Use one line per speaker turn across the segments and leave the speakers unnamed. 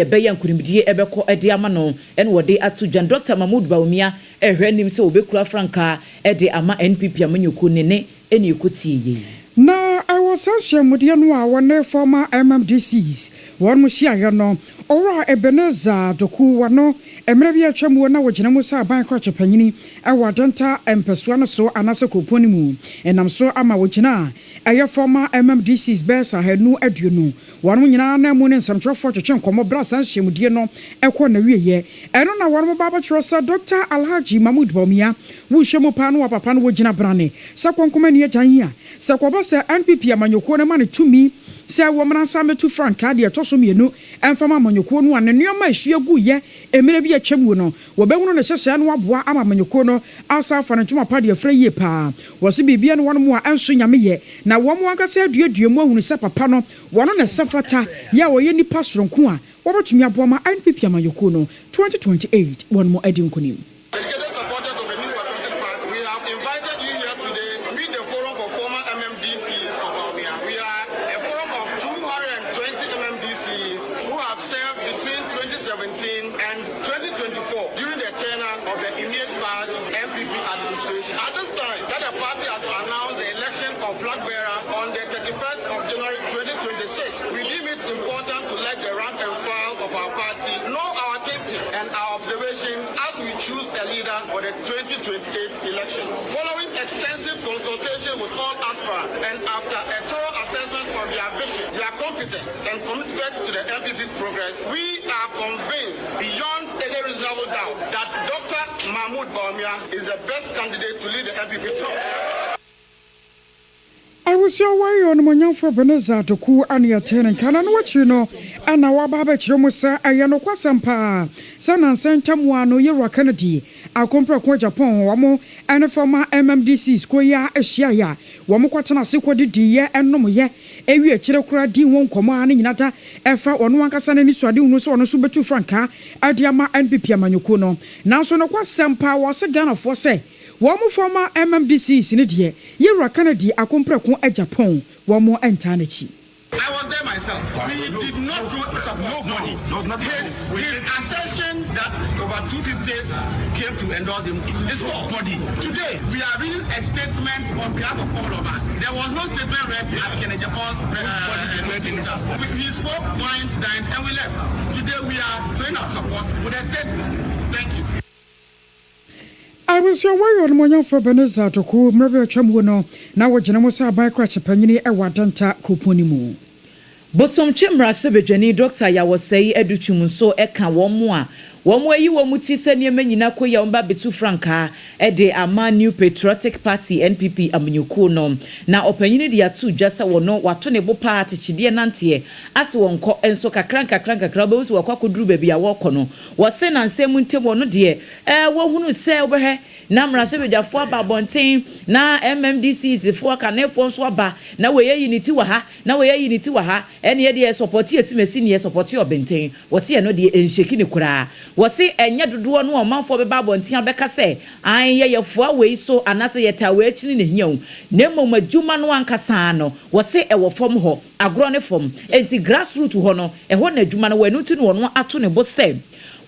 Ɛbɛyɛ nkonimdie ɛbɛkɔ de ama no ɛna wɔde ato dwa. Dr Mahmood Bawumia ɛhwɛ anim sɛ wɔbɛkura frankaa ɛde ama NPP amanyɔkuo ne ne ɛne ɛkɔtie yei.
Na ɛwɔ saa nhyiamudeɛ no a wɔne former MMDCs wɔn mo hyiaeɛ no, Owura Ebenezer Doku wano mmerɛ bi atwa mu na wɔgyina mu sɛ aban krakye panyini ɛwɔ Adenta mpɛsoa no so anaasɛ kuropɔn no mu, ɛnam so ama wɔgyina a ɛyɛ former MMDCs bɛyɛ sɛ 220 wɔn nyinaa na mu ne nsɛmtwerɛfoɔ twetwe nkɔmmɔ berɛ a saa nhyiamudie no ɛkɔ n'awieɛ. Ɛno na wɔn ba bɛtwerɛ sɛ Dr Alhaji Mahmood Bawumia wohyɛ mu paa no wɔ papa no wɔgyina brane sɛ kɔnkɔma ni agyan yi a sɛ kɔba sɛ NPP amanyɔkuo no ma ne tumi sɛ wɔmmra nsa mmɛtu frankaa deɛ ɛtɔ so mmienu ɛmfama amanyɔkuo no a, ne nneɛma ahyia guyɛ mmerɛ bi atwa mu no, wɔbɛhunu ne hyehyɛ no aboa ama amanyɔkuo no asa afa ne ntoma pa deɛ frɛ yie paa. Wɔse biribia no wɔn mu a ɛnso Nyame yɛ na wɔn ankasa aduadua mu ahunu sɛ papa no wɔno ne sɛ fata yɛ a wɔyɛ nipa soronko a wɔbɛtumi aboa ma NPP amanyɔkuo no 2028 wɔn mo adi nkonim.
Dedicated supporters of the New Patriotic Party, we have invited you here today to meet the Forum for Former MMDCs of Bawumia. We are a forum of 220 MMDCs who have served between 2017 and 2024 during the tenure of the immediate past NPP administration. At this time that the party has announced the election of flag bearer on the 31st of January 2026, we deem it important to let the rank and file of our party know our thinking and our observations as we choose a leader for the 2028 elections. Following extensive consultation with all aspirants and after a thorough assessment of their vision, their competence, and commitment to the NPP progress, we are convinced beyond any reasonable doubt that Dr. Mahmoud Bawumia is the best candidate to lead the NPP to.
Awosua wɔyɛ ɔnomonyamfo Ebenezer Doku ane ɛte ne nka na no wakyiri no ɛna waba abɛkyerɛ mu sɛ ɛyɛ nokwasɛm paa sɛ nansa ntam a no yɛwura Kennedy Akomprɛko Agyapong wɔn ɛne former MMDC kuo yi a ahyiaeɛ a wɔn kɔtena ase kɔdidiiɛ ɛnomyɛ ewi akyire koraa di wɔn nkɔmmɔ a ne nyina da ɛfa ɔno ankasa n'ani so ade hunu sɛ ɔno nso bɛtu frankaa ɛde ama NPP amanyɔkuo no. Nanso nokwasɛm paa, wɔse Ghanafoɔ sɛ wɔn mo former MMDCs ne deɛ, yɛwura Kennedy Akomprɛko Agyapong wɔn mo ntaa n'akyi.
I was there myself. We did not throw support. No. His assertion that over 250 came to endorse him is false. Today, we are reading a statement on behalf of all of us. There was no statement read at Kennedy Agyapong's meeting. We spoke, wined, dined, and we left. Today, we are showing our support with a statement. Thank you.
Abusua wɔyɛ ɔnomonyamfo Ebenezer Doku mmerɛ bi atwa mu no na wɔgyina mu sɛ aban krakye panyini ɛwɔ Adenta kuropɔn no mu.
Bosomtwe mmarahyɛbadwani Dr Yaw Osei Adutwum nso ka wɔn mu a wɔn ayi wɔn ti sɛ nneɛma nyinaa kɔ yi a wɔn ba bɛtu frankaa de ama New Patriotic Party, NPP amanyɔkuo no. Na ɔpanyin de ato dwa sɛ wɔn wato ne bo paa atekyedeɛ nanteɛ ase wɔn kɔ nso kakra nkakra nkakra wobɛhu sɛ wɔkɔ akɔduru baabi a wɔrekɔ no. Wɔse nansɛm mu ntɛm wɔn deɛ wɔhunu sɛ wobɛhwɛ na mmarahyɛbadwafoɔ aba abɔnten na MMDCs foɔ kanefoɔ nso aba na wɔyɛ yi ne ti wɔ ha na wɔyɛ yi ne ti wɔ ha, ɛne yɛ deɛ support esimesi ne yɛ support ɔbɛnten. Wɔsi ɛno deɛ nhyɛki ne koraa. Wɔsi ɛnyɛ dodoɔ no ɔmanfoɔ bɛba abɔnten abɛka sɛ an yɛ yɛfoa wei so anaasɛ yɛta wei akyiri ne hia o, na mmom adwuma no ankasa no, wɔsi ɛwɔ fam hɔ, agorɔ ne fam, nti grassroot hɔ no ɛhɔ na adwuma no wɔ. Ɛno ti no wɔn ato ne bo sɛ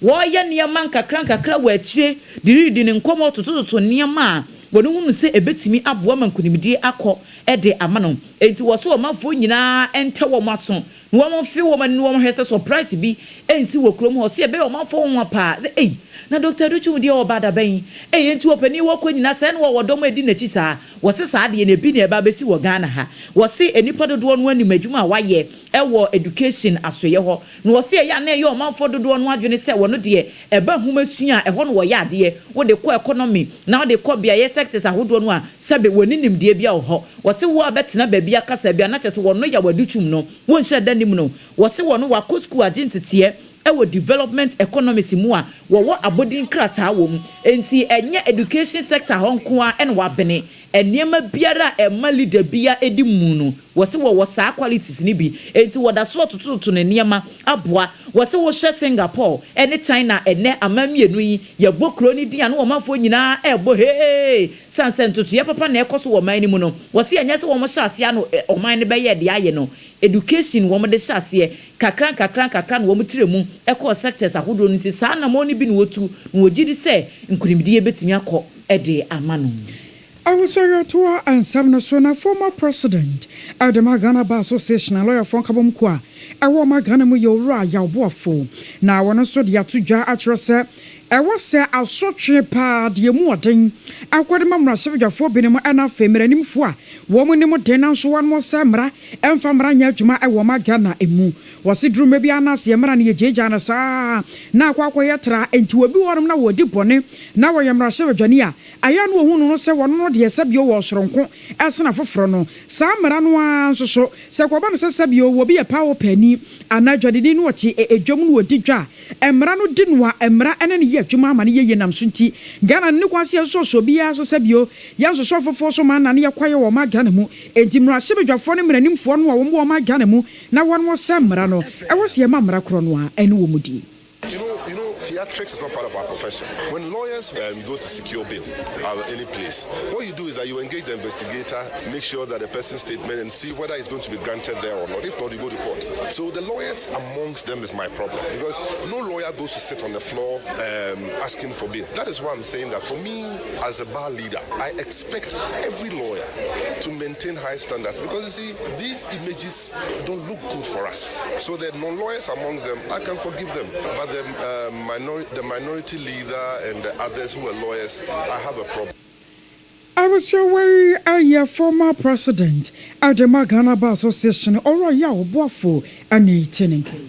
wɔreyɛ nneɛma nkakra nkakra wɔ akyire de redi ne nkɔmɔ totototo nneɛma a wɔn hunu sɛ ebetumi aboa ma nkunimdie akɔ ɛde ama no. Enti wɔso ɔmanfoɔ nyinaa ɛntɛ wɔn aso na wɔn mfe wɔn ani na wɔn hwɛ sɛ surprise bi ɛnsi wɔ kurom hɔ sɛ ɛbɛyɛ ɔmanfoɔ wɔn paa sɛ ɛyi na Dr Adutwum deɛ ɔba adabɛn ɛyɛ. Nti ɔpanin wɔkɔ nyinaa sɛ ɛna wɔwɔ dɔm edi n'akyi saa. Wɔse saa deɛ na ebi na ɛba abɛsi wɔ Ghana ha. Wɔse nipa dodoɔ no anim adwuma a wayɛ ɛwɔ education asoeɛ hɔ na wɔse ɛyɛ a na ɛyɛ ɔmanfoɔ dodoɔ no adwene sɛ wɔno deɛ ɛba nhoma sua a ɛhɔ no wɔyɛ adeɛ, wode kɔ economy na wode kɔ beaeɛ sectors ahodoɔ no a sɛbe wɔne nimdeɛ bi a wɔ hɔ. Wɔse wo a bɛtena baabi akasa bi a na kyerɛ sɛ wɔno yɛ Adutwum no wɔnhyɛ da nim no. Wɔse wɔno wakɔ school agye nteteɛ ɛwɔ development economics mu a wɔwɔ abɔdin krataa wɔ mu, nti ɛnyɛ education sector hɔ nko a ɛna wabene. Nneɛma biara a ɛma leader bia edi mu no, wɔsi wɔwɔ saa qualities ni bi, nti wɔda so ɔtototo ne nneɛma aboa. Wɔsi wɔhyɛ Singapore ɛne China ɛnɛ ama mmienu yi yɛbɔ kuro ne din a na wɔn nyinaa ɛɛbɔ hee sansan ntotoyɛ papa na ɛkɔ so wɔ ɔman no mu no. Wɔsi ɛnyɛ sɛ wɔn hyɛ aseɛ ano ɔman no bɛyɛ deɛ ayɛ no. Education wɔn de hyɛ aseɛ kakra nkakra nkakra na wɔn tire mu ɛkɔɔ sectors ahodoɔ no. Nti saa anammɔn no bi na wɔtu na wɔgye di sɛ nkonimdie bɛtumi akɔ ɛde ama no.
Awosɔyɛtoa nsɛm no so na former president ɛde Ghana Bar Association, lɔyafoɔ nkabom ko a ɛwɔ ɔma Ghana mu, yɛ Owura Yaw Boafo, na wɔno nso de ato dwa akyerɛ sɛ ɛwɔ sɛ asotwe paa deɛ mu ɔden akɔde ma mmarahyɛbadwafoɔ binom, ɛna afei mmaranimfoɔ a wɔn nim den nanso wɔn sɛ mmara ɛmfa mmara nyɛ adwuma ɛwɔ ɔma Ghana emu. Wɔsi duruma bi anaasɛ mmara no yɛgyaagyaa no saa na akɔ akɔyɛ tra. Nti obi wɔnom na wɔdi bɔne na wɔyɛ mmarahyɛbadwani a, ayɛ no ohun no sɛ wɔn no deɛ sɛbio wɔ soronko ɛsena foforɔ no. Saa mmara no ara nso so sɛ kɔba no sɛ sɛbio wɔ bi yɛ paa wɔ paani anaa adwadini no, wɔte edwam no wɔdi dwa a, mmara no di no a, mmara ɛne no yɛ adwuma ama no yɛyie. Nam so nti Ghana ne kwan sɛ yɛsosɔ obiara so, sɛbio yɛnsosɔ foforɔ so ma na ne yɛkɔyɛ wɔ ɔma Ghana mu. Enti mmarahyɛbadwafoɔ ne mmaranimfoɔ no a wɔn wɔ ɔma Ghana mu na wɔn wɔ sɛ mmara no, ɛwɔ sɛ yɛma mmara korɔ no a ɛne wɔ mu di.
Theatrics is not part of our profession. When lawyers go to secure bail at any place, what you do is that you engage the investigator, make sure that the person's statement and see whether it's going to be granted there or not. If not, you go to court. So the lawyers amongst them is my problem, because no lawyer goes to sit on the floor asking for bail. That is why I'm saying that for me, as a bar leader, I expect every lawyer to maintain high standards, because you see, these images don't look good for us. So the non-lawyers amongst them, I can forgive them, but the minority leader and the others who are lawyers, I have a problem.
Abusua, wei ɛyɛ former president adema Ghana Bar Association, Owura Yaw Boafo, ɛne te ne nkɛn.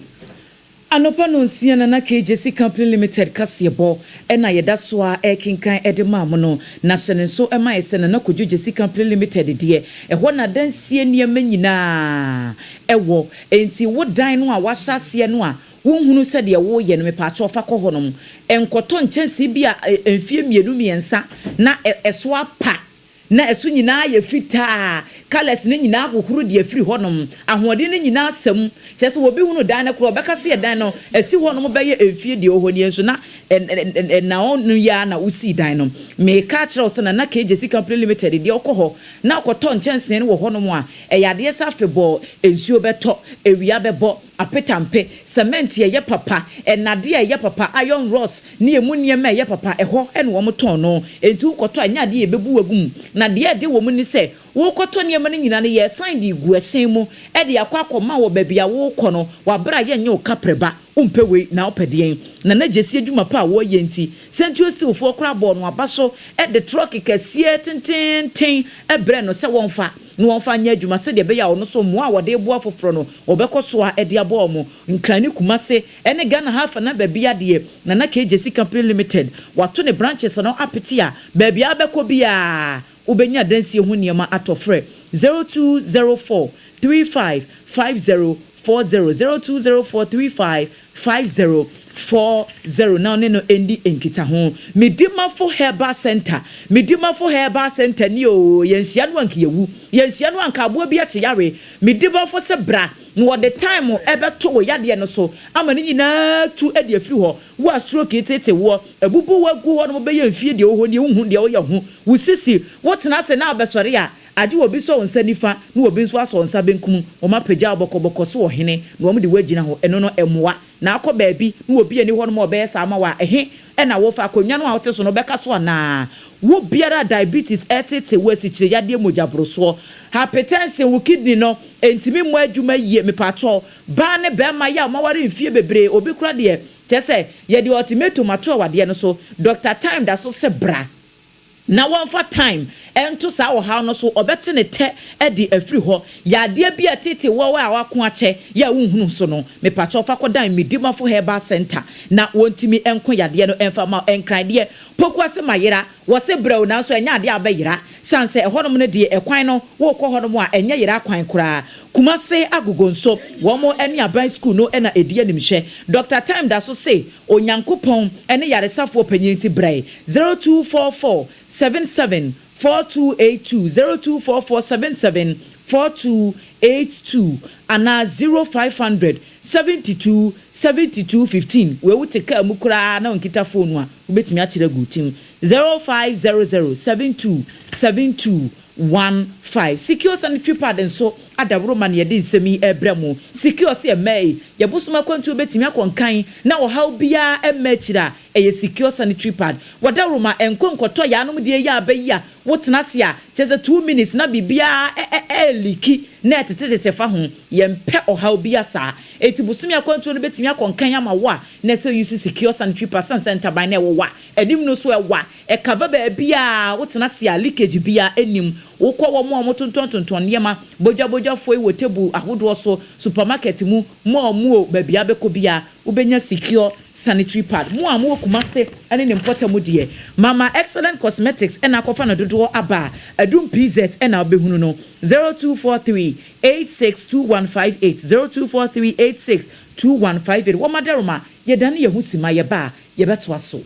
Anɔpa no nsia na na KJC Company Limited kaseɛbɔ ɛna yɛda so a ɛkenkan ɛde maa mo no. Na hyɛ ne nso ɛma yɛ sɛ Nana Kodwo Gyesi Company Limited deɛ, ɛhɔ na dansie nneɛma nyinaa ɛwɔ. Enti wo dan no a wahyɛ aseɛ no a wohunu sɛdeɛ woyɛ no, mepaakyɛ ɔfa kɔ hɔ nom, nkɔtɔ nkyɛnsee bi a mfie 2 3 na ɛso apa na ɛso nyinaa yɛ fitaa, colours ne nyinaa ahohoro deɛ firi hɔnom, ahoɔden no nyinaa sɛm kyerɛ sɛ wɔbi hunu dan no korɔ, ɔbɛka sɛ yɛ dan no ɛsi hɔnom bɛyɛ mfie deɛ ɔwɔ hɔ nie, nso na ɛna ɔno yɛ a na wosi dan no. Meka kyerɛ wo sɛ Nana KJC Company Limited deɛ, ɔkɔ hɔ na ɔkɔtɔ nkyɛnsee no wɔ hɔnom a, ɛyɛ adeɛ sɛ afebɔɔ nsuo bɛtɔ, ewia bɛbɔ apetampe, cement ɛyɛ papa, ɛnadeɛ a ɛyɛ papa, iron rods ne emu nneɛma a ɛyɛ papa, ɛhɔ ɛna wɔn tɔn no. Nti wokɔtɔ a, nyɛ adeɛ yɛbɛbu wagu mu. Na deɛ ɛde wɔ mu ni sɛ wokɔtɔ nneɛma no nyinaa no, yɛsan de gu ɛhyɛn mu ɛde akɔ akɔma wɔ baabi a wokɔ no. Wabere a yɛnyɛ wo kaprɛba, wompɛ wei na wopɛ deɛn? Na na gyesi adwuma pa a wɔreyɛ nti, Central Steelfoɔ koraa bɔɔ no aba so ɛde truck kɛseɛ tententen ɛbrɛ no sɛ wɔmfa na wɔmfa nyɛ adwuma, sɛdeɛ ɛbɛyɛ a ɔno so mmoa a wɔde boa foforɔ no, wɔbɛkɔ so a ɛde aboa wɔn. Nkran ne Kumase ɛne Ghana ha afa na baabi adeɛ, Nana KJC Company Limited wato ne branches no apete a baabi a bɛkɔ biara wobɛnya dansie ho nneɛma atɔ. Frɛ 0204 35 50 40, 0204 35 50 40, na ɔne no ndi nkita ho. Medimafo Herbal Center, Medimafo Herbal Center ni o. Yɛnhyia no anka yɛwu, yɛnhyia no anka aboa bi akye yare. Medimafo sɛ bra na wɔde time ɛbɛto wɔ yadeɛ no so ama ne nyinaa tu de afiri hɔ. Wo a stroke tete woɔ, abubu wagu hɔ no, bɛyɛ mfie deɛ wɔ hɔ nie, wohu deɛ woyɛ ho wo sisi, wotena ase na abɛsɔre a, agye obi sɔ wo nsa nifa na obi nso asɔ wo nsa benkum, wɔn apagya wo bɔkɔbɔkɔ so wɔ hene na wɔn de woagyina hɔ. Ɛno no ɛmoa na akɔ baabi na obi ani hɔ nom a ɔbɛyɛ saa ama wo a, ɛhe ɛna wofa akonnwa no a wote so no bɛka so anaa? Wo biara diabetes ɛtete wo, asikyire yadeɛ, mogya borosoɔ, hypertension, wo kidney no ntumi mmɔ adwuma yie, mepatwɔ, baa ne bɛrima yɛ a ɔmaware mfie bebree, obi kora deɛ kyɛ sɛ yɛde ultimatum ato awadeɛ no so, Dr Time da so sɛ bra na wɔmfa time ɛnto saa ɔhaw no so, ɔbɛte ne tɛ ɛde afiri hɔ. Yadeɛ bi a tete wɔwɔ a wako akyɛ yɛ a wonhunu so no, mepakyɛw, fa kɔdan Medimafo Herbal Center na wɔntumi nko yadeɛ no ɛmfa ma. Ɛnkran deɛ, Pokuase ma yera, wɔse brɛw, nanso ɛnyɛ adeɛ a bɛyera san sɛ ɛhɔnom no deɛ, ɛkwan no wokɔ hɔnom a, ɛnyɛ yera kwan koraa. Kumase Agogo nso, wɔn ne aban school no ɛna ɛdi animhwɛ. Dr Time da so se Onyankopɔn ɛne yaresafoɔ panyin ti brɛ 0244 77 4282, 0244 77 4282 anaa 0500 72 72 15. Wewu te kaa mu koraa na nkita phone a, wobɛtumi akyerɛ gu tim 0500 72 72 15. Secure sanitary pad nso. Adaworoma na yɛde nsɛm yi rebrɛ mo. Secure se ɛmma yi, yɛ bosom akwantuo bɛtumi akɔ nkan na ɔhaw biara mma akyire a, ɛyɛ Secure Sanitary Pad. W'adaworoma, ɛnkɔ nkɔtɔ yaanom deɛ yi a bɛyi a wotena ase a, kyerɛ sɛ 2 minutes na biribiara ɛɛleaki na ɛtetetete fa ho. Yɛmpɛ ɔhaw biara saa. Enti bosome akwantuo no bɛtumi akɔ nkan ama wo a, na ɛsɛ use Secure Sanitary Pad sane sɛ ntaban no ɛwowa anim no so ɛwa, ɛcover baabiara wotena ase a leakage biara nnim. Wokɔ wɔn a wɔtontɔntontɔn nneɛma bodwabodwafoɔ yi wɔ table ahodoɔ so, supermarket mu, mall mu o, baabi a wobɛkɔ biara wobɛnya Secure Sanitary Pad. Mo a mowɔ Kumase ne ne mpɔtam deɛ, Mama Excellent Cosmetics na akɔfa no dodoɔ aba a, Adum PZ na wobɛhunu no, 0243 862158, 0243 862158. Wɔn adaroma, yɛdane yɛn ho sima, yɛba a, yɛbɛtoa so.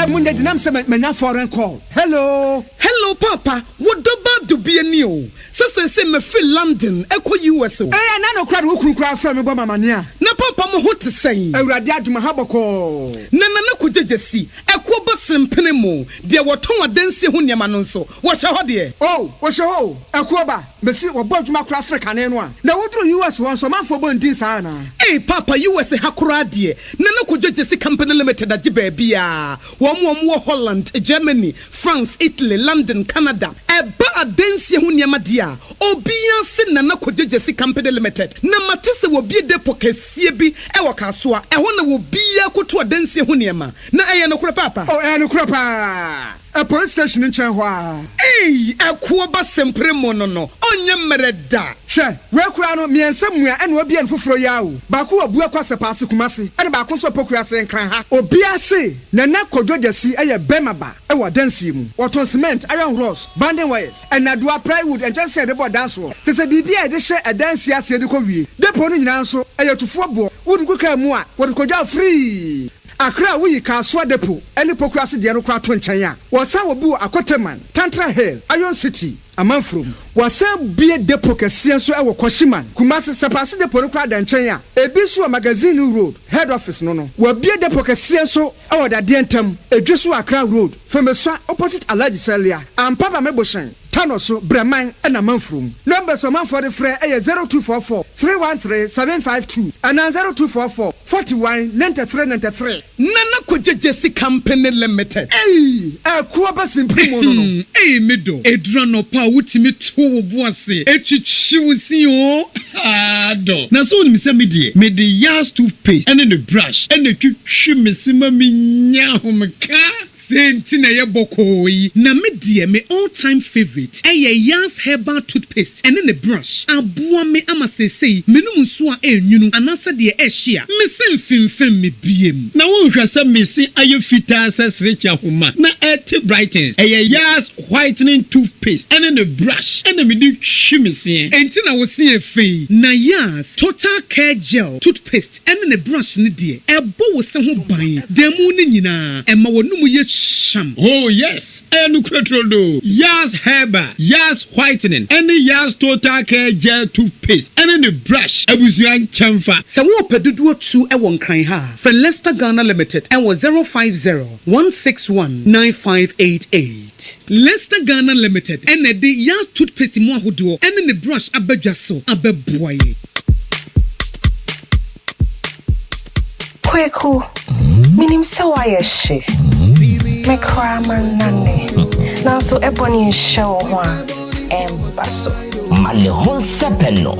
Munya dinam sɛ manya foreign call. Hello.
Hello, Papa. Wo dɔba dubie ni o. Sɛ sɛ mefiri London ɛkɔ US o.
Ɛyɛ na no kora de wo kunu kora frɛ me bɔ mamane a.
Na papa, mo ho te sɛn?
Awurade adwuma ha bɔkɔɔ.
Na Nana Kogyegye si ɛkoɔ bɔ sempene mu deɛ wɔtɔn adansie ho nneɛma no nso wɔhyɛ hɔ deɛ.
O, wɔhyɛ hɔ o. Ɛkoɔ ba mesi wɔbɔ adwuma kora sere kane no a na woduru US hɔ nso ɔmanfoɔ bɔ ndin saa anaa?
Ei Papa, US ha koraa deɛ, Nana Kogyegye si Company Limited agye baabi a wɔn wɔ Holland, Germany, France, Italy, London, Canada. Ɛba adansie ho nneɛma deɛ a, obiara se Nana Kogyegye si Company Limited. Na mate sɛ wɔbie depot kɛseɛ bi ɛwɔ Kasoa. Ɛhɔ na wɔbiara koto adansie ho nneɛma. Na ɛyɛ nokorɛ, Papa?
O, ɛyɛ nokorɛ paa. Ɛ police station nkyɛn hɔ a.
Ei, ɛkoɔ ba sempere mu no, ɔnyɛ mmerɛ da.
Hwɛ, wei koraa no mmiɛnsa mua ɛna obia no foforɔ yi awo. Baako wɔ Buakɔ Asɛpaase Kumase, ɛna baako nso Pokuase Nkran ha. Obiara se Nana Kodwo Gyasi ɛyɛ bɛrima ba ɛwɔ adansie mu. Wɔtɔn cement, iron rods, bonding wires, ɛnadoa, plywood, nkyɛnsee a yɛde bɔ dan soɔ. Te sɛ biribi a yɛde hyɛ ɛdansie aseɛ de kɔ wie. Depot no nyinaa nso ɛyɛ tufoɔ boɔ. Wode gu kaa mu a, wɔde kɔgya free. Akra a woyi Kasoa Depot ne Pokuase deɛ no koraa to nkyɛn a, wɔsan wɔ bi wɔ Akoteman, Tantra Hill, Iron City, Amanfurom. Wɔsan bue depot kɛseɛ nso wɔ Kwashiman, Kumase. Sɛpaase depot no koraa da nkyɛn a, ebi nso wɔ Magazine Road, Head Office no. Wɔabue depot kɛseɛ nso wɔ Dadeɛ Ntam, Edwe so wɔ Accra Road, Fumesua opposite Alhaji Salia, Ampaba Mebohyɛn, Tano so, Brɛman ɛna Amanfurom. Numbers ɔmanfoɔ de frɛ ɛyɛ 0244 313 752 anaa 0244 41 93 93.
Nana Kogyegye si Company Limited.
Ei, ɛkoɔ ba simpiri mu no.
Ei, me dɔ. Ɛduru anɔpa a wotumi to wo bo ase etwitwi wo si o. Dɔ.
Na sɛ wonim sɛ me deɛ, mede Yas toothpaste ɛne ne brush ɛna twitwi me se ma menya ahomeka.
Sɛ nti na ɛyɛ bɔkɔɔ yi. Na me deɛ, me all time favourite ɛyɛ Yas Herbal Toothpaste ɛne ne brush. Aboa me ama seesei menum nsuo a ɛnwunu anaasɛ deɛ ɛhye a, me se mfimfim me biem.
Na wonhwɛ sɛ me se ayɛ fitaa sɛ serekye ahoma na ɛte brightens. Ɛyɛ Yas whitening toothpaste ɛne ne brush ɛna mede twi me seɛ.
Enti na wo se yɛ fɛn. Na Yas Total Care Gel Toothpaste ɛne ne brush ne deɛ, ɛbɔ wo se ho ban dan mu no nyinaa, ɛma w'anum yɛ hyam.
Oh yes, ɛyɛ nokorɛ turodoo. Yas Herbal, Yas whitening ɛne Yas Total Care Gel Toothpaste ɛne ne brush, abusua nkyɛnfa.
Sɛ wopɛ dodoɔ tu wɔ Nkran ha a, frɛ Lester Ghana Limited ɛwɔ 050 161 9588. Lester Ghana Limited ɛna ɛde Yas toothpaste mu ahodoɔ ɛne ne brush abadwa so abɛboa yɛn.
Kweku, minim sɛ woayɛ hye. Me koraa manane. Nanso ɛbɔ ne nhyɛ wo ho a, ɛmba so.
Ma ne ho nsɛpɛ no.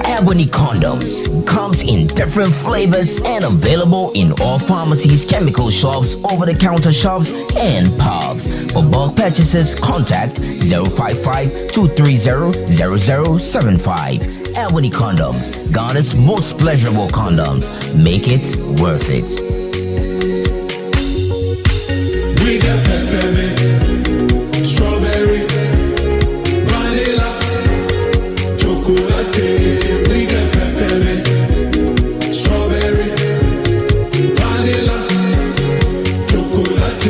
Ebony condoms comes in different flavors and available in all pharmacies, chemical shops, over-the-counter shops, and pubs. For bulk purchases, contact 055 230 0075. Ebony condoms, Ghana's most pleasurable condoms. Make it worth it.
We got peppermint, strawberry, vanilla, chocolate. We got peppermint, strawberry, vanilla, chocolate.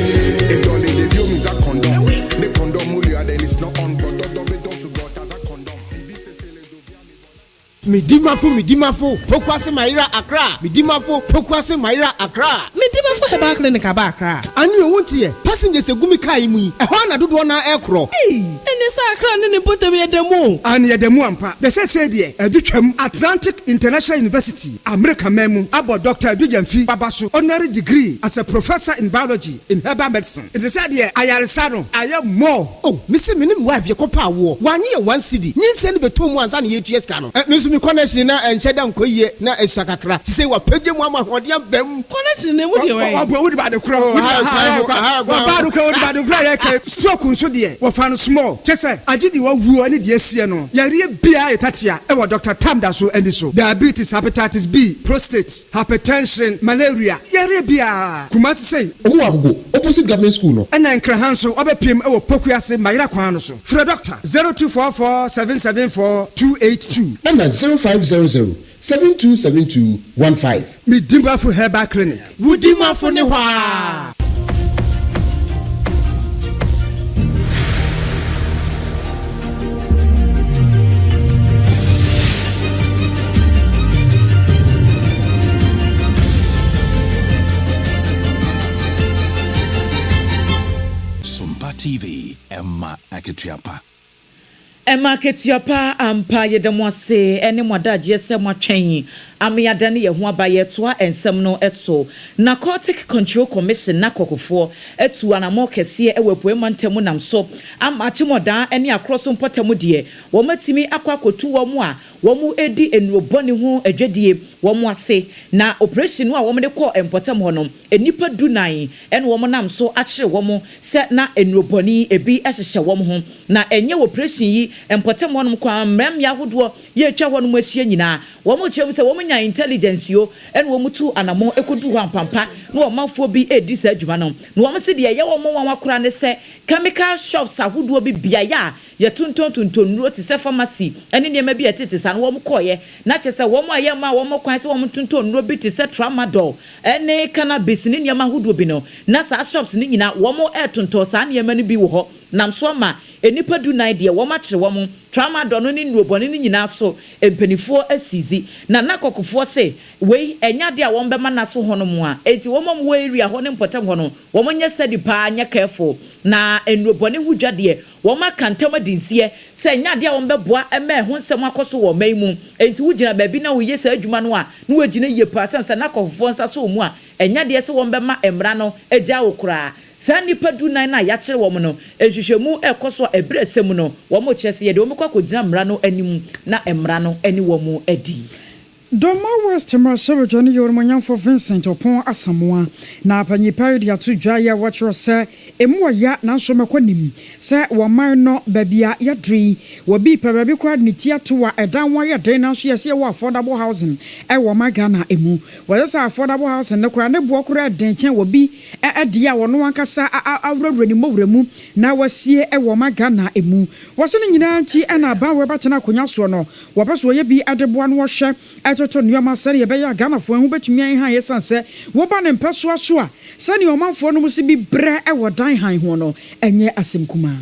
Medimafo Medimafo Pokuase Mayera Accra Medimafo Pokuase Mayera Accra.
Medimafo Herbal Clinic aba Accra.
Ane o wonteɛ? Passengers egu me car yi mu yi, ɛhɔ ara na dodoɔ no ara ɛrekorɔ.
Ei! Ɛneɛ sɛ Accra ne ne mpɔtam yɛ da mu o.
Aane yɛda mu ampa. Na seesei deɛ adu twam. Atlantic International University, Amerika man mu, abɔ Dɔkta Adu Gyamfi Baba so honorary degree as a Professor in Biology in Herbal Medicine. Nti sɛ deɛ ayaresa no ayɛ more.
Oh mese me ne me wife yɛkɔ pɛ awoɔ wanye yɛ one cedi nyinsɛn no bɛtɔɔ mu ansa na yɛtua sika no eh me nso me connection na ɛnhyɛ da nkɔ yie na ɛsua kakra sisei wapagya mu ama ahoɔden aba mu.
Connection no emu deɛ wɛn?
Ɔboa wode ba ade korɔ
Oh aha kwan ho aha kwan
Wɔfa
ho.
ade korɔ wode ba ade korɔ a yɛka yi stroke nso deɛ wɔfa no small kyɛ sɛ agye deɛ wawuo ne deɛ asie no yareɛ biara yɛ tatea wɔ Doctor Tam da so ani so diabetes hepatitis B prostate hypertension malaria yareɛ biara Kumasi sei.
Ɔmo wɔ Agogo opposite government school no.
Ɛna Nkran ha nso wabɛpiem wɔ Pokuase Mayera kwan no so. Frɛ Dɔkta 0244 774 282.
Ɛna 0500 7272 15.
Medimafo Herbal Clinic.
Wo dimafo ne hɔ aa.
Sompa TV, ɛma akatua pa.
Ɛma akatua pa ampa. Yɛda mo ase ne mo adagyeɛ sɛ moatwɛn ama yɛadane yɛn ho aba. Yɛretoa nsɛm no so. Narcotic Control Commission, NACOC, foɔ atu anammɔn kɛseɛ wɔ Apueɛ Mantam mu nam so ama Akyemɔdaa ne Akorɔ so mpɔtam deɛ wɔatumi akɔ akɔtu wɔn a wɔredi nnuro bɔne ho adwadie wɔn ase. Na operation no a wɔde kɔɔ mpɔtam hɔ no, nnipa dunan na wɔnam so akyere wɔn sɛ na nnuro bɔne yi bi hyehyɛ wɔn ho. Na ɛnyɛ operation yi mpɔtam hɔnom nko ara, mmeammea ahodoɔ yɛ atwa hɔnom ahyia nyinaa, wɔkyerɛ mu sɛ wɔnyaa intelligence o na wɔtuu anamɔn kɔduu hɔ ampampa na ɔmanfoɔ bi redi saa adwuma no. Na wɔse deɛ ɛyɛ wɔn nwanwa koraa ne sɛ chemical shops ahodoɔ bi beaeɛ a Yɛtontɔntontɔn nnuro te sɛ pharmacy ne nneɛma bi a ɛtete saa no, wɔkɔeɛ. Na kyerɛ sɛ wɔn a yɛmmaa wɔn kwan sɛ wɔntontɔn nnuro bi te sɛ tramadol ne cannabis ne nneɛma ahodoɔ bi no, na saa shops no nyinaa wɔretontɔn saa nneɛma no bi wɔ hɔ. Nam so ama nnipa dunan deɛ wɔakyere wɔn, tramadol no ne nnuro bɔne no nyinaa so mpanimfoɔ asiizi. Na na kɔkofoɔ se wei ɛnyɛ adeɛ a wɔbɛma no aso hɔnom a, enti wɔn a wɔwɔ area hɔ ne mpɔtam hɔ no, wɔnyɛ steady paa nyɛ careful. Na nnuro bɔne ho dwa deɛ, Wɔaka ntam adi nseɛ sɛ ɛnyɛ adeɛ a wɔbɛboa ma ɛho nsɛm akɔ so wɔ ɔman yi mu. Enti wogyina baabi na woyɛ saa adwuma no a, na woagyina yie paa sane sɛ na akɔfofoɔ nsa sɔ wo mu a, ɛnyɛ adeɛ sɛ wɔbɛma mmara no agyaa wo koraa. Saa nnipa dunan no a yɛakyere wɔn no, nhwehwɛmu rekɔ so a ɛberɛ a ɛsɛ mu no, wɔrekyerɛ sɛ yɛde wɔn bɛkɔ akɔgyina mmara no anim na mmara no ne wɔn adi.
Dormaa West mmarahyɛbadwani yɛ Onimuonyamfo Vincent Oppong Asamoah na panyin pa yi de ato dwa yi a wɔkyerɛ sɛ emu wɔ ya nanso mɛkɔ nim sɛ wɔ man no baabi a yɛaduru yi wɔ bi pɛ baabi koraa de ne ti ato a ɛdan ho ayɛ den nanso yɛse yɛwɔ affordable housing wɔ ɔman Ghana mu wɔyɛ sɛ affordable housing no koraa ne boɔ koraa den kyɛn wɔ bi deɛ a ɔno ankasa awurawura ne mmɔwura mu na wasie wɔ ɔman Ghana mu wɔse ne nyinaa nti na aban wɔ ɛbɛtena akonwa soɔ no Wɔpɛ sɛ wɔyɛ bi de boa na wɔhwɛ toto nneɛma sɛnea ɛbɛyɛ a Ghanafoɔ ho bɛtumi ahan ɛsiane sɛ woba ne mpɛsoa so a, sɛnea ɔmanfoɔ nom si bi brɛ wɔ dan han ho no, ɛnyɛ asɛm kumaa.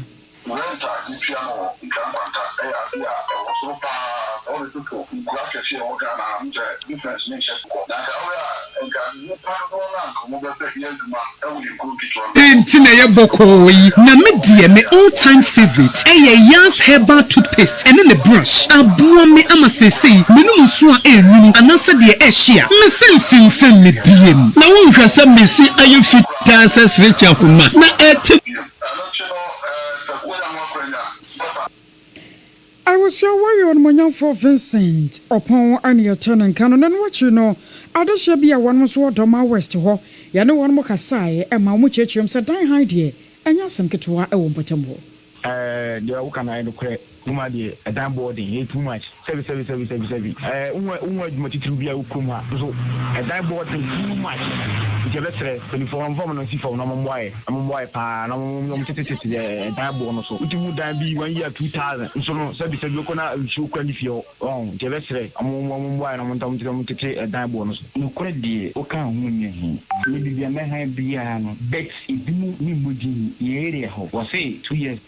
Rent a wotua no wɔ Nkran Nkwanta yɛ ade a ɛwɔ soro pa ara. Sɛ wode toto nkuro akɛseɛ a ɛwɔ Ghana ha a, wohu sɛ difference no nhyɛ kɔ. Na anka wohwɛ a, nka nnipa dodoɔ no a anka wɔbɛpɛ yɛ adwuma wɔ yɛn nkuro nketewa no mu.
Dɛn nti na ɛyɛ bɔkɔɔ yi? Na me deɛ me all time favourite ɛyɛ Yaz herbal toothpaste ɛne ne brush. Aboa me ama seesei menom nsuo a ɛnwunu anaasɛ deɛ ɛhye a, me se mfimfam me biem.
Na wonhwɛ sɛ me se ayɛ fitaa sɛ serekye ahoma na ɛte.
Ɛno akyi no, sɛ wonya ho akwannya a,
Abusua Warrior Onimuonyamfoɔ Vincent Ɔpɔn ne yɛtee ne nka no na ɛno akyiri no adehyeɛ bi a wɔnom nso wɔ Dormaa West hɔ yɛne wɔnom kasaeɛ ma wɔn kyerɛkyerɛm sɛ dan hann deɛ ɛnyɛ asɛm ketewa wɔ mpɔtam hɔ.
Ɛɛ deɛ woka no ayɛ nokorɛ kurom ha deɛ ɛdan boɔ den ɛyɛ too much sɛbi sɛbi sɛbi sɛbi sɛbi ɛɛ wohu wohu adwuma titiriw bi a ɛwɔ kurom ha nso ɛdan boɔ den too much nti yɛbɛsrɛ mpanyinfoɔ wɔn mfa wɔn nan nsi fam na wɔn mmoa yɛ. Ɔmo mmoa yɛ paa na ɔmo ɔmo tetetete ɛdan boɔ no so. Wotumi hu dan bi one year 2000 nso no sɛbi sɛbi wokɔ na nsuo kura ne fie hɔ wahu nti yɛbɛsrɛ ɔmo ɔmo mmoa yɛ na ɔmo nta ɔmo tete ɛdan boɔ no so.
Nokorɛ deɛ woka ho nyɛ he. Me bebia mɛhan biaa no bet ebinom ne mmɔ din yɛ area hɔ wɔse 2 years.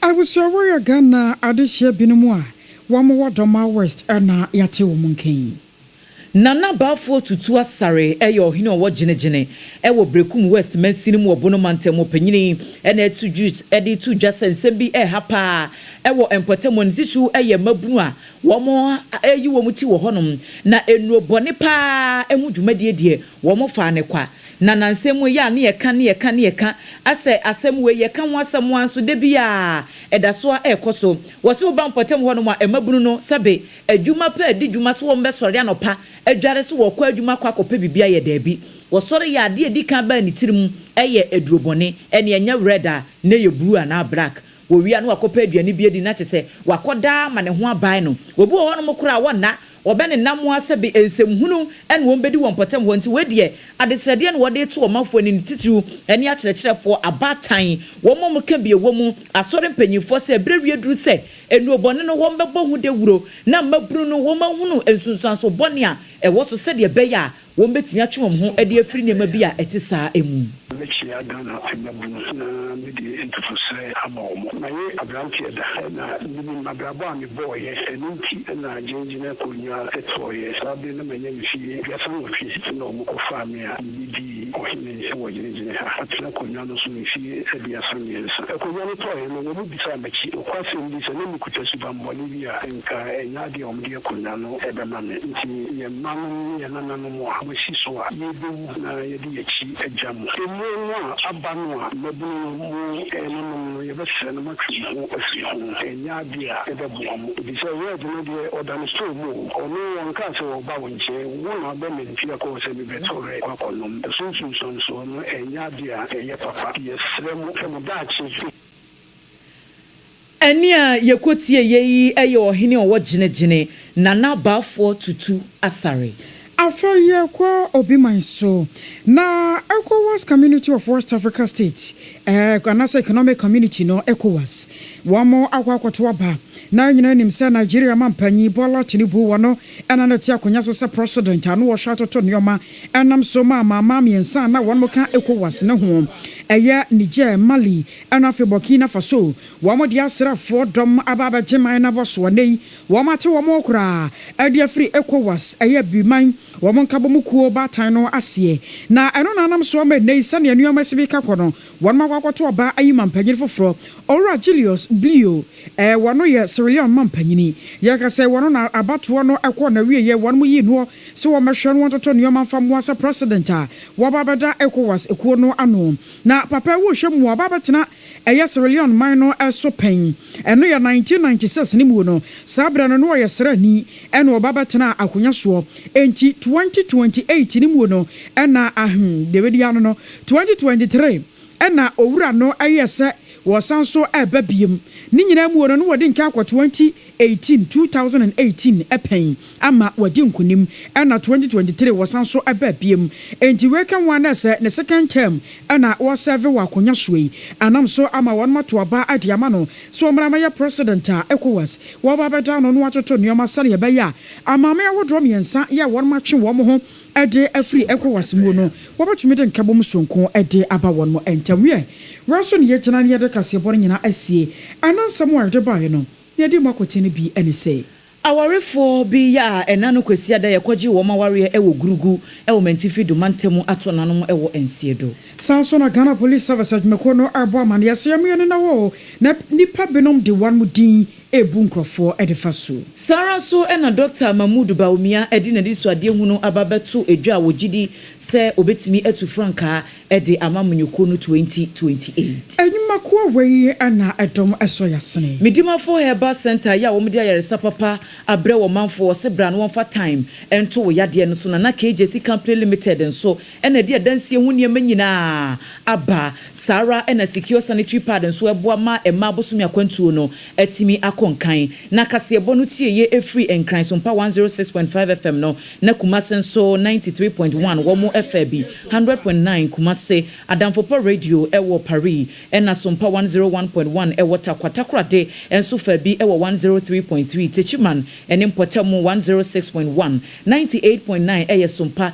Abusua wɔyɛ Ghana adehyeɛ binom a wɔn wɔ Dormaa West na yɛate wɔn nka yi.
Nana Baffour Tutu Asare yɛ ɔhene a ɔwɔ Gyenegyene wɔ Berekum West mansini mu wɔ Bono mantam mu. Ɔpanyin yi na ɛto dwut de reto dwa sɛ nsɛm bi reha paa wɔ mpɔtam hɔ, ne titiriw yɛ mmabunu a wɔreyi wɔn ti wɔ hɔnom, na nnuro bɔne paa ho dwumadie deɛ wɔfaa no kwa. Na nnansa mu yi a ne yɛka ne yɛka ne yɛka asɛ asɛm wei yɛka ho asɛm ara nso da biara ɛda so ara ɛrekɔ so. Wɔse woba mpɔtam hɔnom a mmabunu no sɛbe Adwuma pɛ adi dwuma sɛ wɔbɛsɔre anɔpa adware sɛ wɔrekɔ adwuma akɔ akɔpɛ biribi ayɛ daabi. Wɔsɔre yɛ adeɛ a ɛdi kan baa ne tirim yɛ aduro bɔne, ɛnneɛ ɛnyɛ red a na ɛyɛ blue anaa black. Wɔwie a na wakɔpɛ aduane bi adi na kyerɛ sɛ wakɔda ama ne ho abae no. Obi wɔ hɔnom koraa a wɔnna, wɔbɛnenam ara sɛ be nsɛmhunu na wɔbɛdi wɔ mpɔtam hɔ nti wei deɛ adesrɛdeɛ na wɔde reto ɔmanfoɔ anim titiriw ne akyerɛkyerɛfoɔ, abaatan, wɔn a wɔka bi wɔ mu, asɔre mpanimfoɔ sɛ berɛ wie duru sɛ Nnurubɔne no, wɔbɛbɔ ho dawuro na mmabunu no wɔahunu nsunsuanso bɔne a ɛwɔ so sɛdeɛ ɛbɛyɛ a wɔbɛtumi atwe wɔn ho de afiri nneɛma bi a ɛte saa mu.
Mɛkyea Ghana mmabunu na mede ntotosrɛ ama wɔn. Mayɛ abranteɛ da na menim abrabɔ a mebɔɔeɛ, ɛno nti na gyinagyina akonnwa tɔɔeɛ. Saa bere no na manya mfie 38 na wɔkɔfaa me a mebɛdii ɔhene wɔ gyinagyina ha. Matena akonnwa no so mfie 33. Akonnwa no tɔɔeɛ no, wɔbisaa m'akyi. Nokwasɛm ni, sɛ na mikuta subammɔne bi a, anka ɛnyɛ ade a wɔde akonnwa no bɛma me. Enti yɛn mmanom ne yɛn nananom a wɔasi so a yɛrebewu na yɛde yɛn akyi agya mo. Nnuro no a aba no a mmabunu no mo nonom no, yɛbɛsrɛ na moatwe mo ho afiri ho. Ɛnyɛ ade a ɛbɛboa mo. Efisɛ Red no deɛ, ɔda ne store mu o. Ɔno ɔnkaa sɛ ɔreba wo nkyɛn. Wo na wobɛmente akɔ hɔ sɛ mebɛtɔ Red kɔ akɔnom. Ɛso nsunsuansoɔ no, ɛnyɛ ade a ɛyɛ papa. Yɛsrɛ mo sɛ mo daakye.
Ɛnne a yɛkɔtieeɛ yi yɛ ɔhene a ɔwɔ Gyenegyene, Nana Baafoɔ Tutu Asare.
Afei yɛkɔ obi man so, na ECOWAS Community of West Africa States anaasɛ Economic Community no, ECOWAS, wɔn akɔ akɔto aba. Na yɛn nyinaa nim sɛ Nigeria mampanyin Bola Tinubu wɔno na na ɛte akonwa so sɛ President a na ɔhwɛ atoto nneɛma ɛnam so ma amanaman mmiɛnsa a na wɔn ka ECOWAS no ho, ɛyɛ Niger, Mali Ɛna afei Burkina Faso, wɔn de asraafoɔ dɔm aba abɛgye man no abɔsoɔ. Nnɛ yi, wɔn ate wɔn ho koraa de afiri Ecowas, ɛyɛ Abibiman, wɔn nkabom kuo baatan no aseɛ. Na ɛno na anam so ama nnɛ yi sɛdeɛ nnoɔma asi reka kɔ no, wɔn akɔ akɔto aba ayi mampanyini foforɔ, Owura Julius Blio, wɔno yɛ Sierra Leone mampanyini. Yɛka sɛ wɔno na abatoɔ no kɔɔ n'awieɛ, wɔn yii noɔ sɛ wɔmmɛhwɛ na wɔntoto nnoɔma mfa mmoa sɛ President a waba abɛda Ecowas kuo no ano. Na papa yi wohwɛ mu a ɔba abɛtena ɛyɛ Sierra Leone man no so pɛn. Ɛno yɛ 1996 no mu no. Saa berɛ no na ɔyɛ sraani ɛna ɔba bɛtenaa akonwa soɔ. Enti 2028 no mu no ɛna ahem deɛ bɛdi ano no 2023 ɛna owura no ɛyɛɛ sɛ wɔsan so ɛreba biom. Ne nyinaa mu no na wɔdi nkan akɔ 2018, 2018 pɛn ama wadi nkunim ɛna 2023 wɔsan so baa biom. Enti wei ka ho a na ɛsɛ ne second term ɛna ɔresɛve wɔ akonwa soɔ yi. Anam so ama wɔnom ato aba de ama no sɛ ɔmmra mmɛyɛ president a Ecowas wɔba abɛda ano na wɔatoto nnoɔma sɛdeɛ ɛbɛyɛ a amanaman ahodoɔ mmiɛnsa yɛ a wɔnom atwe wɔn ho de afiri Ecowas muo no wɔbɛtumi de nkabom sononko de aba wɔnom ntam. Wiɛ, wei so na yɛgyina na yɛde kaseɛbɔ no nyinaa asie. Ɛno nsɛm a yɛde baeɛ no, nea ɛdi mu akɔten no bi ne sɛ.
Awarefoɔ bi yɛ a ɛna no Kwasiada yɛkɔgyee wɔn awareɛ wɔ Gurugu wɔ Mantifi do mantamu ato nanom wɔ Nseɛ do.
Saa nso na Ghana Police Service adwumakuo no rebɔ amaneɛ sɛ yɛmmue no na wɔ na nnipa binom de wɔn din rebu nkurɔfoɔ de fa so.
Saa ara nso na Dɔkta Mahmood Bawumia de n'anisoadehunu aba abɛto dwa a wɔgye di sɛ ɔbɛtumi atu frankaa de ama amanyɔkuo no 2028.
Nnwumakuo wei na ɛdɔm sɔ yasene.
Medimafo Herbal Centre yɛ a wɔde ayaresa papa abrɛ wɔn manfoɔ, wɔse bra na wɔmfa thyme nto wo yadeɛ no so. Nana KJC Company Limited nso na ɛde adansie ho nneɛma nyinaa aba. Saa ara na Secure Sanitary Pad nso boa ma mmaa bosome akwantuo no atumi akɔ nkan. Na kaseɛbɔ no tieɛ firi Nkran Sompa 106.5 FM no na Kumase nso 93.1 wɔn faa bi 100.9 Kumase. Kumase, Adamfopa Radio wɔ Paris, ɛna Sompa 101.1 wɔ Tarkwa. Takoradi nso fa bi wɔ 103.3, Techiman ne Mpɔtam 106.1, 98.9 yɛ Sompa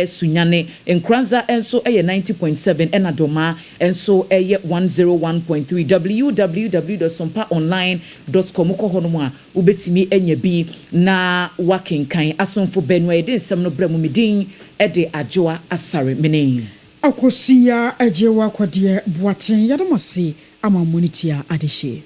Sunyani, Nkoranza nso yɛ 90.7 ɛna Dormaa nso yɛ 101.3. www.sompaonline.com kɔ hɔnom a wobɛtumi anya bi na wakenkan. Asomfo baanu a yɛde nsɛm no brɛ mu, me din de Adwoa Asare Mene.
Akosua Agyewa Akwadeɛ Boateng, yɛda mo ase ama mo ne tia adehye.